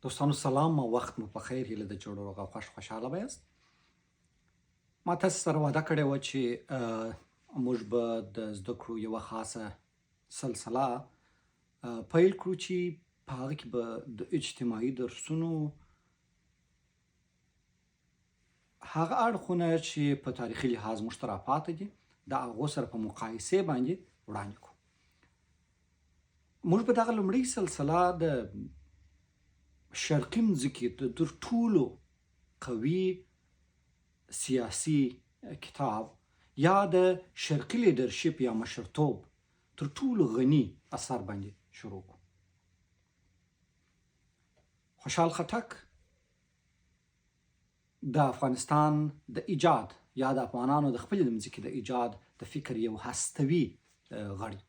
دوستانو سلام او وخت مو په خیر. هیله ده جوړ، روغ او خوش خوشحاله به یاست. ما تاسو سره وعده کړې وه چې موږ به د زده کړو یوه خاصه سلسله پیل کړو چې په هغه کې به د اجتماعي درسونو هغه اړخونه چې په تاریخي لحاظ موږ ته راپاته دي، د هغو سره په مقایسې باندې وړاندې کړو. موږ به دغه لومړۍ سلسله د شرقي مځکې د تر ټولو قوي سیاسي کتاب یا د شرقي لیډرشپ یا مشرتوب تر ټولو غني اثر باندې شروع کړو. خوشحال خټک د افغانستان د ایجاد یا د افغانانو د خپلې د مځکې د ایجاد د فکر یو هستوي غړی.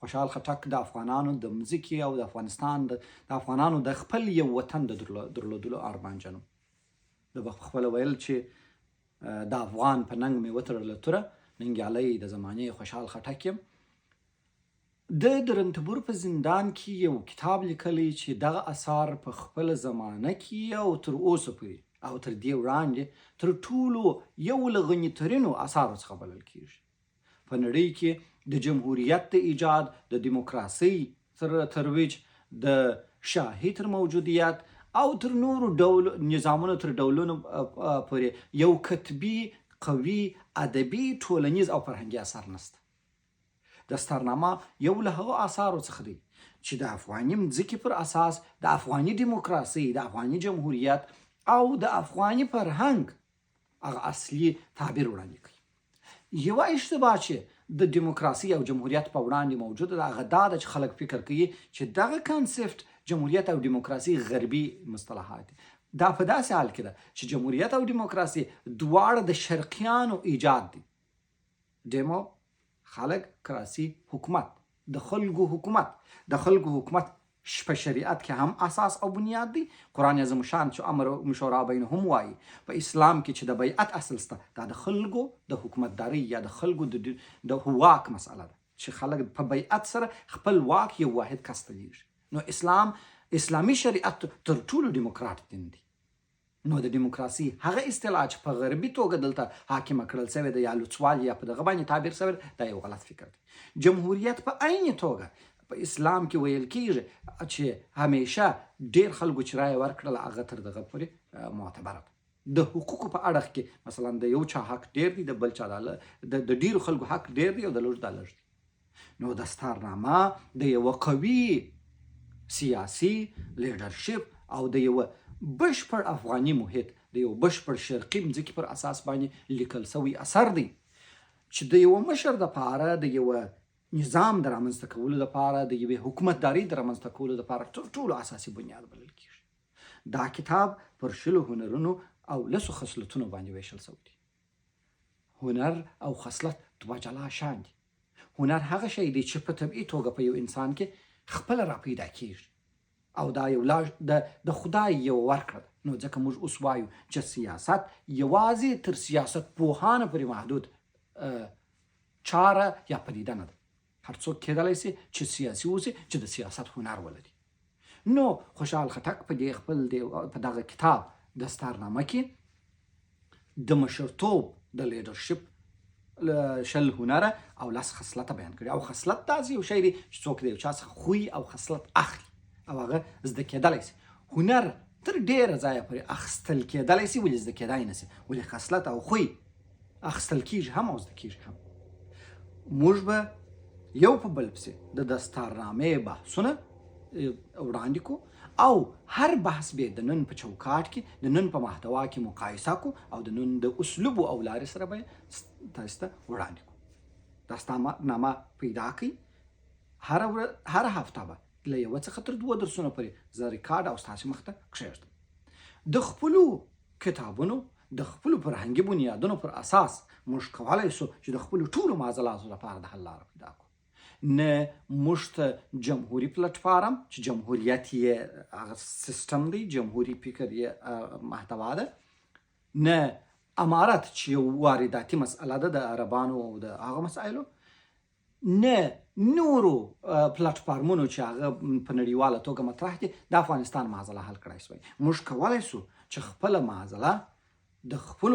خوشحال خټک د افغانانو د مځکې او د افغانستان د افغانانو د خپل یو وطن د درلودلو ارمانجن و. ده به خپله ویل چې د افغان په ننګ مې وتړله توره، ننګیالی د زمانې خوشحال خټک یم. ده د رنتبور په زندان کې یو کتاب لیکلی چې دغه اثار په خپله زمانه کې او تر اوسه پورې او تر دې وړاندې تر ټولو یو له غني ترینو اثارو څخه بلل کیږي. په نړۍ کې د جمهوریت د ایجاد، د دیموکراسۍ تر ترویج، د شاهي تر موجودیت او تر نورو ډول نظامونو تر ډولونو پورې یو کتبي، قوي، ادبي، ټولنیز او فرهنګي اثر نشته. دستارنامه یو له هغو آثارو څخه دی چې د افغاني مځکې پر اساس د افغاني دیموکراسۍ، د افغاني جمهوریت او د افغاني فرهنګ هغه اصلي تعبیر وړاندې کوي. یوه اشتباه چې د دیموکراسۍ او جمهوریت په وړاندې موجوده ده، هغه دا ده چې خلک فکر کوي چې دغه concept جمهوریت او دیموکراسي غربي مصطلحات دي. دا په داسې حال کې ده چې جمهوریت او دیموکراسي دواړه د شرقیانو ایجاد دي. demo خلک، کراسي حکومت، د خلکو حکومت. د خلکو حکومت په شریعت کې هم اساس او بنیاد دی. قرآن عظیم شان چې امر مشورا بینهم وایي، په اسلام کې چې د بیعت اصل سته، دا د خلکو د حکومتدارۍ یا د خلکو د واک مسئله ده چې خلک په بیعت سره خپل واک یو واحد کس ته لیږي. نو اسلام، اسلامي شریعت تر ټولو دیموکرات دین دی. نو د دیموکراسي هغه اصطلاح چې په غربي توګه دلته حاکمه کړل شوې ده یا لوڅوالي یا په دغه باندې تعبیر شوې ده، دا یو غلط فکر دی. جمهوریت په عین توګه په اسلام کې ویل کیږي چې همیشه ډیر خلکو چې رایه ورکړله هغه تر دغه پورې معتبره ده. د حقوقو په اړخ کې مثلا د یو چا حق ډیر دی، د بل چا د ډیرو خلکو حق ډیر دی او د لږ دا لږ دی. نو دستارنامه د یوه قوي سیاسي لیډرشپ او د یوه بشپړ افغاني محیط، د یو بشپړ شرقي مځکې پر اساس باندې لیکل شوی اثر دی چې د یوه مشر دپاره، د یوه نظام د رامنځته کولو دپاره، د یوې حکومتدارۍ د رامنځته کولو دپاره تر ټولو اساسي بنیاد بلل کیږي. دا کتاب پر 20 هنرونو او 10 خصلتونو باندې ویشل شوی دی. هنر او خصلت دوه جلا شیان دي. هنر هغه شی دی چې په طبیعي توګه په یو انسان کې خپله را پیدا کیږي او دا یو لا د خدای یوه ورکړه ده. نو ځکه موږ اوس وایو چې سیاست یوازې تر سیاست پوهانو پورې محدود چاره یا پدیده نه ده. هر څوک کېدلی شي چې سیاسي اوسي چې د سیاست هنر ولري. نو خوشحال خټک په دې خپل په دغه کتاب دستارنامه کې د مشرتوب د لیډرشپ 20 هنره او 10 خصلته بیان کړي. او خصلت داسې یو شی دی چې څوک د یو چا څخه خوی او خصلت اخلي او هغه زده کېدلی شي. هنر تر ډېره ځایه پورې اخیستل کېدلی شي، ولې زده کېدای نه شي، ولې خصلت او خوی اخیستل کېږي هم او زده کېږي هم. موږ به یو په بل پسې د دستارنامې بحثونه وړاندې کو او هر بحث به د نن په چوکاټ کې، د نن په محتوا کې مقایسه کو او د نن د اسلوب او لارې سره به تاسو ته وړاندې کو. دستارنامه پیدا کړئ. هر هفته به له یوه څخه تر دوه درسونو پورې زه ریکارډ او ستاسو مخ ته کښېږدم. د خپلو کتابونو، د خپلو فرهنګي بنیادونو پر اساس موږ کولای شو چې د خپلو ټولو معضلاتو لپاره د حل لاره پیدا کړو. نه موږ ته جمهوري پلټفارم چې جمهوریت یې هغه سیستم دی، جمهوري فکر یې محتوا ده، نه امارت چې یو وارداتي مسئله ده د عربانو او د هغه مسایلو، نه نورو پلټفارمونو چې هغه په نړیواله توګه مطرح دي د افغانستان معضله حل کړای شوی. موږ کولای شو چې خپله معضله د خپلو